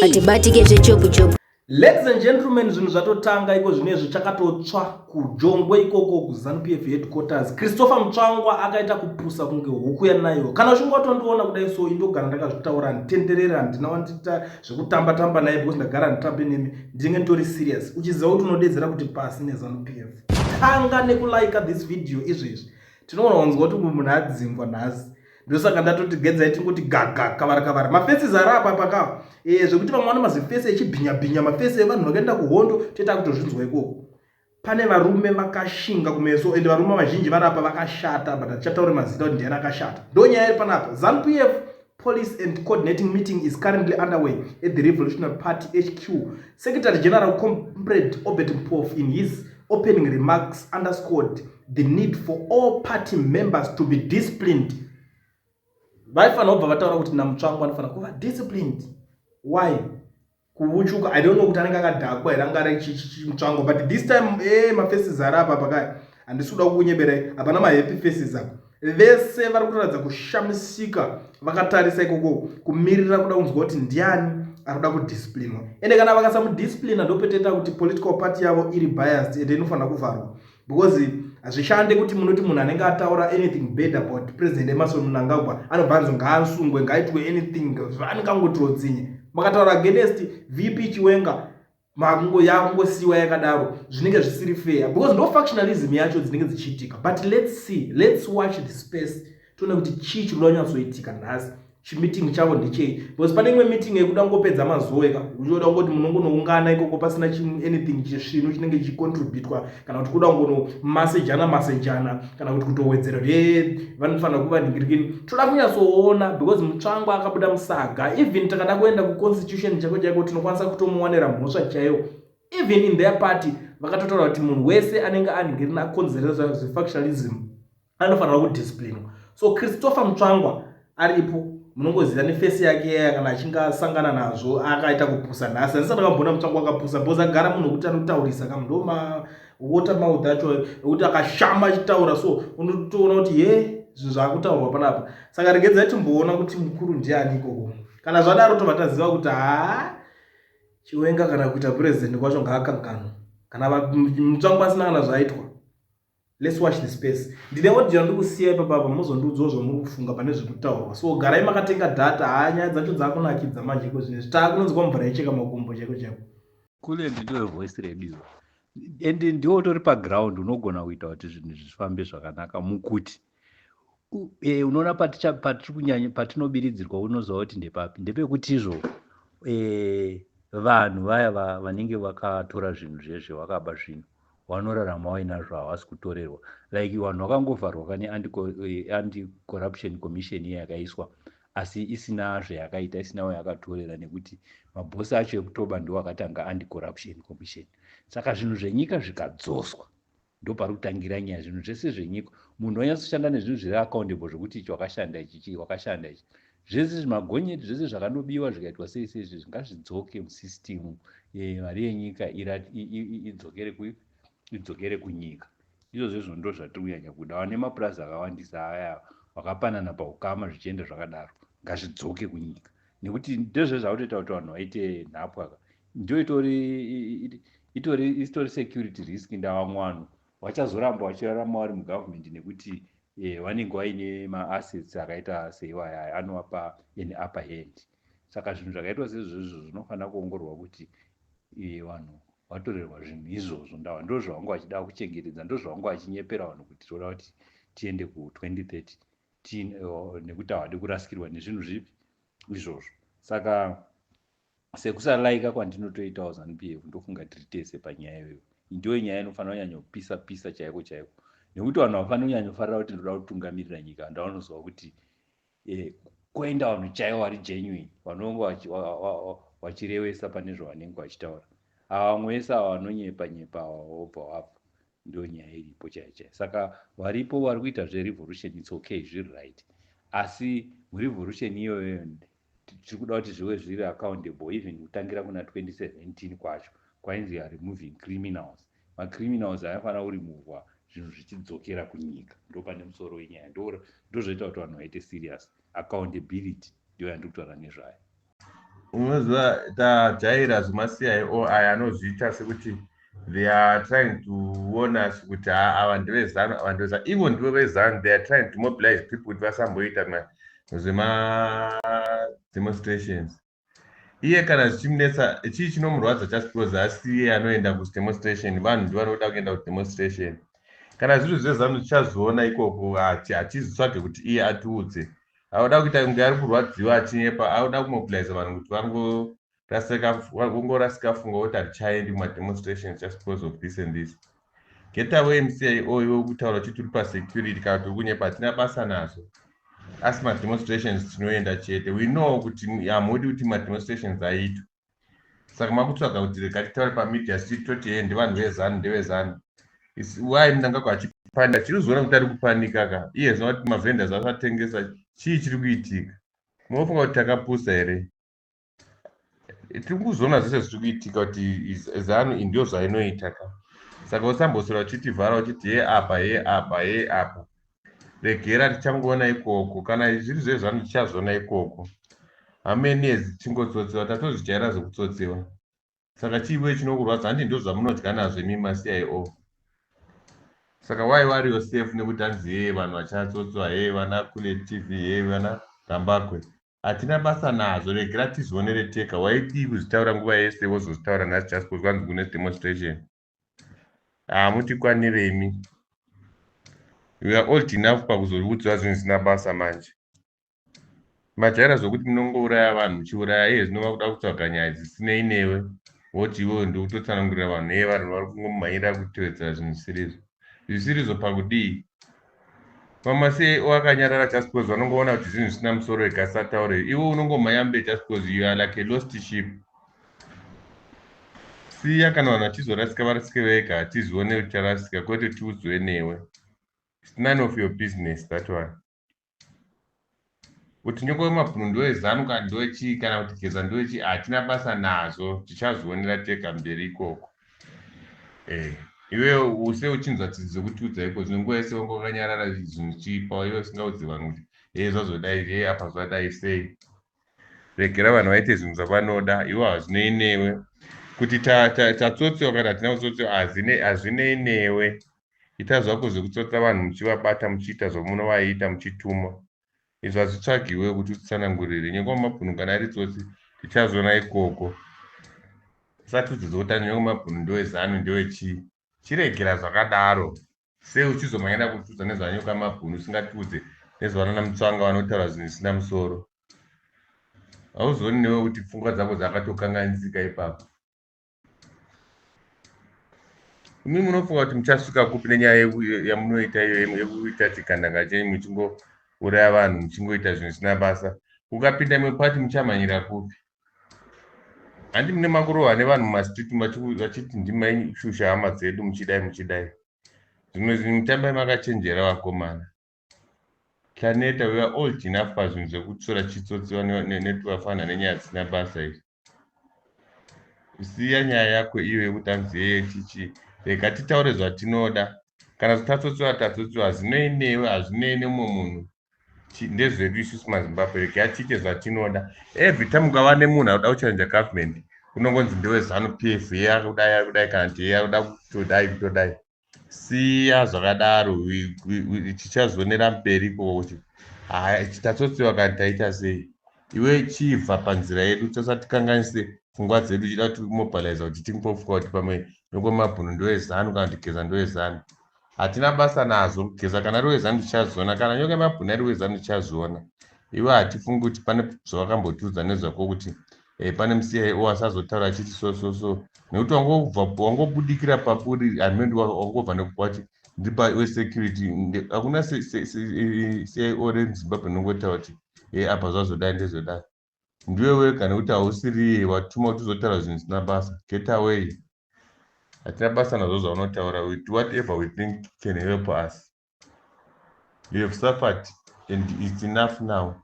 Atibatike zvechopu-chopu. Ladies and gentlemen, zvinhu zvatotanga iko zvinezvi, chakatotsva kujongwe ikoko kuZANU PF headquarters. Christopher Mutsvangwa akaita kupusa kunge huku yanayo. Kana uchinge watondiona kudai so, indogara ndakazvitaura, handitenderera, handina wandita zvekutamba tamba naye because ndagara handitambe nemi, ndinenge nditori serious. Uchiziva kuti unodedzera kuti pasi neZANU PF, tanga nekulike this video izvezvi. Tinoona wanzwa kuti munhu adzingwa nhasi, ndosaka ndatoti gedzai tingoti gaga kavara kavara. Mafaces ari apa pakawa zvekuti vamwe vane maziface echibhinya-bhinya, mafaces evanhu vakaenda kuhondo, toita kutozvinzwa ikoko. Pane varume vakashinga kumeso, ende varume vazhinji vari apa vakashata, but hatichataure mazita kuti ndiani akashata. Ndo nyaya iri panapa. ZANU PF Policy and coordinating meeting is currently underway at the Revolutionary Party HQ. Secretary General Comrade Obert Mpofu, in his opening remarks, underscored the need for all party members to be disciplined. Vaifanira kubva vataura kuti naMutsvangwa anofanira kuva disciplined. Why kuvuchuka? I don't know kuti anenge akadhakwa here, anga ari Mutsvangwa, but this time mafaces ari apa pakaya, handisi kuda kukunyeberai, hapana mahappy faces apa. Vese vari kutoratidza kushamisika, vakatarisa ikoko, kumirira kuda kunzwa kuti ndiani ari kuda kudisciplinwa. Ende kana vakasamudisciplina, ndopetoita kuti political party yavo iri biased, ende inofanira kuvharwa, because hazvishande kuti munoti munhu anenge ataura anything bad about President Emmerson Mnangagwa anobva anzi ngaasungwe, ngaaitwe anything, anenge angototsinye. Makataura against VP Chiwenga, makungo yakungosiyiwa yakadaro, zvinenge zvisiri fair, because ndo factionalism yacho dzinenge dzichiitika. But let's see, let's watch the space, tione kuti chii chinoda kunyatsoitika nhasi. Chimeeting chavo ndechei? Because pane imwe meeting yekuda kungopedza mazuva eka, uchoda kungoti munongonoungana ikoko pasina anything chisvinu chinenge chichicontributwa, kana kuti kuda kungonomasejana masejana, kana kuti kutowedzera kuti e vanofanira kuva nhingirikini. Toda kunyatsoona, because Mutsvangwa akabuda musaga. Even takada kuenda kuconstitution chako chaiko, tinokwanisa kutomuwanira mhosva chaiyo. Even in their party vakatotaura kuti munhu wese anenge anhingirina, akonzeresa zvefactionalism, anofanira kudisciplinwa. So Christopher Mutsvangwa aripo, munongoziva neface yake yaya kana achinge asangana nazvo, akaita kupusa nhasi. Handisati ndakamboona Mutsvangwa akapusa, because agara munhu wekuti anotaurisa kam, ndo mawater mouth acho ekuti akashama achitaura, so unotoona kuti ye zvinhu zvaakutaurwa panapa. Saka regedzai timboona kuti mukuru ndiani ikoko. Kana zvadaro, tobva taziva kuti haa, Chiwenga kana kuita purezidendi kwacho ngaakanganwa, kana Mutsvangwa asina kana zvaitwa. Let's watch the space. Ndine audio ndiri kusiya ipapapa, muzondiudzawo zvamuri kufunga pane zvekutaurwa. So garai makatenga data. Haa, nyaya dzacho dzakunakidza manje iko zvinezvi, taakunonzwa mvura yecheka makumbo chaiko chaiko. Kulend ndiwe voice redu, and ndiwo utori paground, unogona kuita kuti zvinhu zvifambe zvakanaka. Mukuti unoona patiri kunyanya patinobiridzirwa, unoziva kuti ndepapi? Ndepekuti izvo vanhu vaya vanenge vakatora zvinhu zvezve, vakaba zvinhu, vanorarama vainazvo, havasi kutorerwa. Like vanhu vakangovharwa kane Anti-Corruption Commission iya yakaiswa, asi isina zvayakaita, isinawo yakatorera, nekuti mabhosi acho ekutoba ndo akatanga Anti-Corruption Commission. Saka zvinhu zvenyika zvikadzoswa, ndo pari kutangira nyaya. Zvinhu zvese zvenyika, munhu wanyatsoshanda nezvinhu zviri accountable, zvekuti ichi wakashanda, ichi wakashanda, ichi, zvese zvimagonyeti zvese zvakanobiwa, zvikaitwa sei sei, izvi ngazvidzoke musystem, mari yenyika idzokere kunyika. Izvozvo izvo ndo zvatiri kunyanya kuda. Vane mapurazi akawandisa aya, vakapanana paukama, zvichienda zvakadaro, ngazvidzoke kunyika, nekuti ndezve zvakutoita kuti vanhu vaite nhapwa. Ndo itori security risk. Ndavamwe vanhu vachazoramba vachirarama vari mugovernment nekuti vanenge vaine maassets akaita seiwaya anovapa an upper hand. Saka zvinhu zvakaitwa seizvozvo zvinofanira kuongororwa kuti vanhu vatorerwa zvinhu izvozvo. Ndava ndo zvavanga vachida kuchengetedza, ndo zvavanga vachinyepera vanhu kuti toda kuti tiende ku2030, nekuti havadi kurasikirwa nezvinhu zvipi izvozvo. Saka sekusalaika kwandinotoitawo ZANU PF, ndofunga tiri tese panyaya iyoyo. Ndiyo nyaya inofanira kunyanya kupisa pisa chaiko chaiko, nekuti vanhu havafaniri kunyanyofarira kuti ndoda kutungamirira nyika. Ndavanoziva kuti kuenda vanhu chaivo vari genuine, vanonge vachirevesa pane zvavanenge vachitaura. Ava vamwe vese ava vanonyepa nyepa, ava vobva wabva. Ndo nyaya iripo chaiyo chaiyo. Saka varipo vari kuita zverevolution, it's okay, zviri right, asi murevolution iyoyo tiri kuda kuti zvive zviri accountable. Even kutangira kuna 2017 kwacho kwainzi removing criminals, macriminals aifanira kuremovwa, zvinhu zvichidzokera kunyika. Ndo pane musoro wenyaya, ndo zvoita kuti vanhu vaite serious. Accountability ndiyo yandiri kutaura nezvayo. Unoziva, tajaira zvemaCIO aya, anozviita sekuti they are trying to warn us kuti ava ndeveZANU, ava ndeveZANU. Ivo ndivo veZANU. They are trying to mobilize people kuti vasamboita zvemademonstrations. Iye kana zvichimunetsa, chii chinomurwadza? Just because asiye anoenda kudemonstration, vanhu ndivanoda kuenda kudemonstration. Kana zviri zveZANU, tichazoona ikoko. Hatizitsvage kuti iye atiudze. Auda kuita kunge ari kurwadziwa achinyepa, auda kumobiliza vanhu kuti vangorasika funga kuti hatichaendi kumademonstrations just because of this and this. Get away, muCIO iwe, kutaura uchiti uri pasecurity kana kuti uri kunyepa, hatina basa nazvo. Asi mademonstrations tinoenda chete. We know kuti hamudi kuti mademonstrations aitwe, saka makutsvaga kuti rega titaure pamedia toti he, ndevanhu veZANU, ndeveZANU. Why Mnangagwa achipanika? Chiri kuzoona kuti ari kupanika ka iye zvino kuti mavendors asatengesa. Chii chiri kuitika? Munofunga kuti takapusa here? Tiri kuzoona zvese zviri kuitika kuti ZANU ndio zvainoita ka. Saka usamboswera uchitivhara uchiti he apa, he apa, he apa. Regera, tichangoona ikoko. Kana zviri zveZANU, tichazoona ikoko. Hameni ezi tichingotsotsewa, tatozvijaira zvekutsotsewa. Saka chiiwe chinokurwadza? Handi ndo zvamunodya nazvo imi maCIO. Saka why worry yourself nekuti hanzi he, vanhu vachatsotswa, he, vana Kule TV, he, vana Gambakwe? Hatina basa nazvo. Regera tizvionere tega. Waidii kuzvitaura nguva yese, wozozvitaura nhasi just because kwanzi kune demonstration? Hamutikwaniremi. You are old enough pakuzoudzwa zvinhu zvisina basa. Manje majaira zvokuti munongouraya vanhu, muchiuraya. Iye zvino vakuda kutsvaga nyaya dzisinei newe, woti iwewe ndikutotsanangurira vanhu. Iye vanhu vari kungomhanyira kutevedzera zvinhu zvisirizvo, zvisirizvo. Pakudii mamasei akanyarara just because vanongoona kuti zvinhu zvisina musoro, ikasataure. Iwe unongomhanya mberi just because you are like a lost sheep. Siya, kana vanhu vachizorasika, varasike vega. Hatizione kuti tarasika, kwete tiudzwe newe. It's none of your business, that one, kuti Nyoka wemabhunu ndoweZANU kana ndowechii, kana kuti Geza ndowechii. Hatina basa nazvo. Tichazvionera tega mberi ikoko. Iwe use uchinzwa tsitsi dzekutiudza iko zvino. Nguva yese wanga wakanyarara, zvinhu zvichipa, iwe usingaudzi vanhu kuti e, zvazodai, e, apa zvadai sei. Regera vanhu vaite zvinhu zvavanoda. Iwe hazvinei newe kuti tatsotsewa kana hatina kutsotsewa, hazvinei newe. Ita zvako zvekutsotsa vanhu, muchivabata, muchiita zvamunovaita, muchituma. Izvo hazvitsvagiwe kuti utsanangurire. Nyoka wemabhunu kana ari tsotsi, tichazoona ikoko. Usatiudze kuti Nyoka wemabhunu ndeweZANU, ndewechii. Chiregera zvakadaro. Sei uchizomhanyira kutiudza nezvaNyoka mabhunu, usingatiudze nezvavanana Mutsvanga vanotaura zvinhu zvisina musoro? Hauzooni newe kuti pfungwa dzako dzakatokanganisika ipapo? Imi munofunga kuti muchasvika kupi nenyaya yamunoita iyo yekuita chigandanga chenyu, muchingouraya vanhu, muchingoita zvinhu zvisina basa? Ukapinda imwe pati, muchamhanyira kupi? Handi mune makurohwa nevanhu mumastreet vachiti ndimaishusha hama dzedu, muchidai, muchidai zvimwe zvinhu. Mutambai makachenjera, vakomana. Taneta. We are old enough pazvinhu zvekutsora chitsotsiwa netuvafana nenyaya dzisina basa izvi. Siya nyaya yako iyo yekuti anzi yeye chichi. Rega titaure zvatinoda. Kana tatsotsiwa, tatsotsiwa. Hazvinei newe, hazvinei nemumwe munhu, ndezvedu isusu maZimbabwe. Rega tiite zvatinoda. Every time ukava nemunhu anoda kuchallenge government, unongonzi ndeweZANU PF, iye akudai, akudai, kana kuti iye akuda kutodai, kutodai. Siya zvakadaro. Tichazonera mberi ikoko kuti tatsotsiwa kana taita sei. Iwe chibva panzira yedu, tisatikanganise pfungwa dzedu uchida kuti kuti tingofunga kuti pamwe Nyoka ndeweZANU kana kuti Geza ndeweZANU. Hatina basa nazvo. Geza kana ari weZANU, tichazviona. Kana Nyoka yemabhunu ari weZANU, tichazviona. Iwe hatifungi kuti pane zvavakambotiudza nezvako kuti pane muCIO asazotaura achiti so so so, nekuti wangobudikira papuri hamendi, wangobva nekuti ndiri wesecurity. Hakuna CIO reZimbabwe nongotaura kuti e, apa zvazodai, ndezvodai. Ndiwe wega, nekuti hausiriye watuma kuti uzotaura zvinhu zvisina basa. Get away. Hatina basa nazvo zvaunotaura. We do whatever we think can help us. You have suffered and it's enough now.